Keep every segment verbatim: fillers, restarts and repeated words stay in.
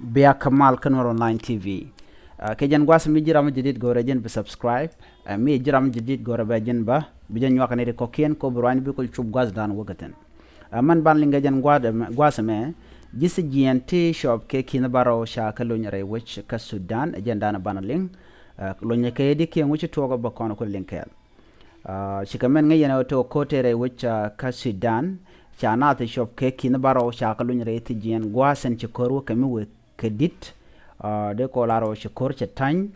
Bia kä mal kä Nuɛr Online T V. Kɛ jɛn gua̱a̱th mi ji̱ ram mi jadid go̱rɛ ji̱n bi subscribe. Mi ji̱ ram mi jadid go̱rɛ bɛ ji̱n ba bi jɛ nyuak ni ri kɔkiɛn ko bi ruany bi kul cup gua̱a̱th dan wä kä thin. Mɛn ban liŋ kɛ jɛn gua̱a̱th mɛ ji̱ thi jiɛn ti cuɔp kɛ ki̱n ba rɔw ca kä lony rɛy wec kä Sudan jɛn dan ban liŋ. Lony kɛ di kiɛn wec tuɔk bä kɔn kul liŋ kɛɛl. Cikɛ mɛn ŋäc yɛn ɛ tɔ ko̱t tëë rɛy wec kä Sudan ca naath cuɔp kɛ ki̱n ba rɔw ca kä lony rɛy thi jiɛn gua̱a̱th ɛn ci ko̱r wä kɛ mi wek kɛ di̱t. Dee kɔ la rɔw ci ko̱r cɛ ta̱ny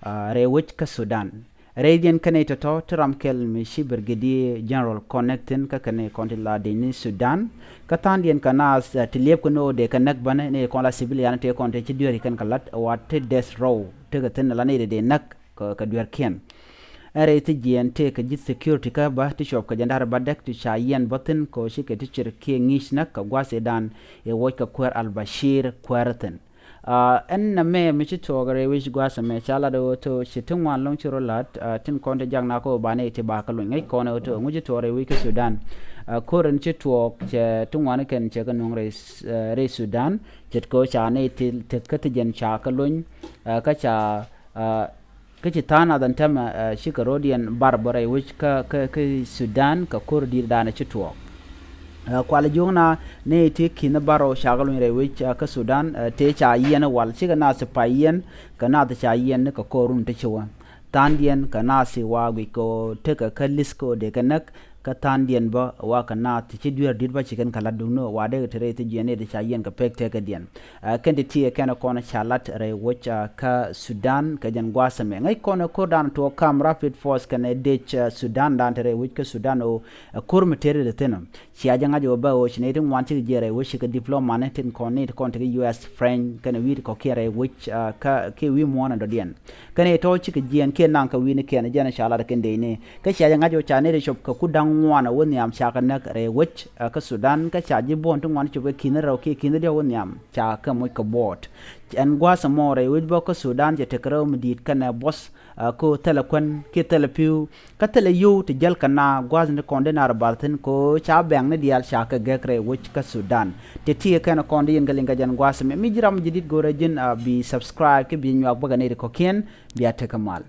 rɛy wec kä Sudan. Rɛy diɛn kɛnɛ tɔ̱tɔ̱ ti ram kɛl mi ci Brigadier General Connecting kä kɛnɛ kɔn ti la dec ni Sudan. Kä tha̱a̱ŋ diɛn kɛ naath ti liɛp kɛ ni ɣöö dee kɛ näk bänɛ ni kɔn la civilian tëë kɔn tëë ci dueeri kɛn kɛ la̱t ɛ wa ti dɛth rɔw tekɛ thi̱n la ni dee dee näk kɛ dueerkiɛn. Ɛn rɛy thi jiɛɛn tëëkɛ ji̱ security kä bä ti cuɔp kɛ jɛn da̱r bä däk ti ca yiɛn bä thi̱n kɛ ɣöö cikɛ ti cir kiɛ ŋi̱i̱c näk kɛ gua̱a̱th ëëdan ëë woc kɛ kuäär Al Bashir kuäär thi̱n. Ɛn nɛmɛ mi ci tuɔɔk rɛy wec gua̱a̱th ɛmɛ ca lat ɣöö to̱ ci ti ŋuan lɔ̱ŋ ci rɔ la̱t tin kɔn ti jak nak ɣöö banɛ ti bakä luny ŋäc kɔn ɣöö to̱ ŋu ci tuɔɔk rɛy wec kä Sudan. Ko̱r in ci tuɔɔk cɛ ti ŋuan kɛn cɛ kɛ nuŋ rɛy Sudan ce̱tkɛ ɣöö ca nɛy ti tek kä ti jɛn ca kɛ luny kä ca kä ci tha̱a̱ŋ nath ɛn tɛmɛ cikɛ ro̱diɛn bar bä rɛy wec kä kä kä Sudan kɛ ko̱r di̱t danɛ ci tuɔɔk. Kualɛ jiökna ni ti ki̱n bar rɔw ca kɛ luny rɛy wec kä Sudan tëë ca yiɛn wal cikɛ nath ci pay yiɛn kɛ nath ca yiɛn ni kɛ ko̱r run ti ci wä. Tha̱a̱ŋdiɛn kɛ nath ci wa guic kɛ tekɛ kä li̱th kɛ dee kɛ näk kä tha̱a̱ŋdiɛn bä wa kɛ naath ti ci dueer di̱t bä ci kɛn kɛ la̱t duŋni wa dee kɛ te rɛy thi jiɛn ni ti ca yiɛn kɛ pek tekädiɛn. Kɛn ti ti kɛn kɔn ca la̱t rɛy wec kä Sudan kɛ jɛn gua̱a̱th ɛmɛ ŋäc kɔn ko̱r dan tuɔɔk kam Rapid Force kɛn dec Sudan dan te rɛy wec kä Sudan ɣöö ko̱r mi teri ti thi̱n. Cia jɛ ŋa̱c ɣöö bä ɣöö ci nɛy ti ŋuan cikɛ jiɛɛr rɛy wec cikɛ diplomani tin kɔn ni ti kɔn ti kɛ U S French kɛn wi̱i̱ ti kɔ̱kiɛn rɛy wec kä kiɛ wi̱i̱ muɔ̱ɔ̱n ɛn dɔ̱diɛn. Kɛn i̱ tɔ̱ cikɛ jiɛɛn kiɛ naŋ kɛ wi̱i̱ ni kɛn jɛn ca lat kɛn dec ni kä cia jɛ ŋa̱c ɣöö ca nɛy ti cop kɛ ku da̱ŋ ŋuan ɛ wä nhiam ca kɛ näk rɛy wec kä Sudan kä ca ji̱ buɔ̱n ti ŋuan cop kɛ ki̱n rɛw kiɛ ki̱n diɔ̱k wä nhiam ca kɛ moc kɛ buɔɔt. Ɛn gua̱a̱th ɛmɔ rɛy wec bä kä Sudan cɛ tekɛ rɛw mi di̱i̱t kɛnɛ buɔth. Kä thilɛ kuän kiɛ thilɛ pi̱w kä thilɛ yio̱w ti jäl kɛ na gua̱a̱th ni kɔn di nar bar thi̱n ko ca bɛŋ ni diaal ca kɛ gɛk rɛy wec kä Sudan. Ti ti kɛn kɔn di yɛn kɛ liŋ kɛ jɛn gua̱a̱th mi mi ji̱ ram ji̱ di̱t go̱rɛ ji̱n a bi subscribe kiɛ bi nyuak bäkɛ ni di kɔ̱kiɛn. Bia tekɛ mal.